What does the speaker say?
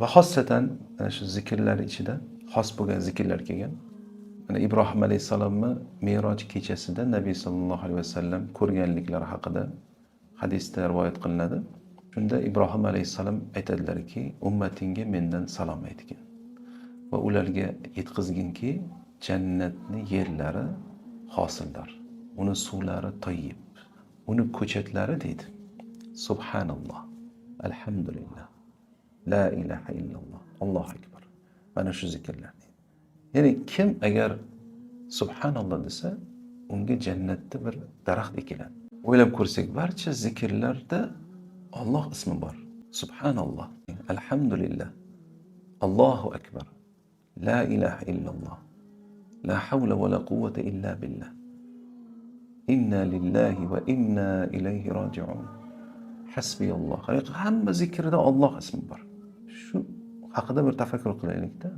Va xossatan mana shu zikrlar ichida xos bo'lgan zikrlar kelgan. Mana Ibrohim alayhissalomni Meroj kechasida Nabiy sallallohu alayhi vasallam ko'rganliklari haqida hadisda rivoyat qilinadi. Shunda Ibrohim alayhissalom aytadilarki, ummatingga mendan salom aytgin va ularga yetkazginki, jannatni yerlari hosildor, uni suvlari toyyib, uni ko'chatlari deydi. Subhanalloh, alhamdulillah, la ilaha illalloh, Allohu akbar. Mana shu zikrlar deydi. Ya'ni kim agar subhanalloh desa, unga jannatda bir daraxt ekiladi. O'ylab ko'rsak, barcha zikrlarda Alloh ismi bor. Subhanalloh, alhamdulillah, Allohu akbar, la ilaha illalloh, la havla va la quvvata illa billah. Inna lillahi va inna ilayhi roji'un. Hasbiyalloh. Hamma zikrida Alloh ismi bor. Shu haqida bir tafakkur qilaylik-da.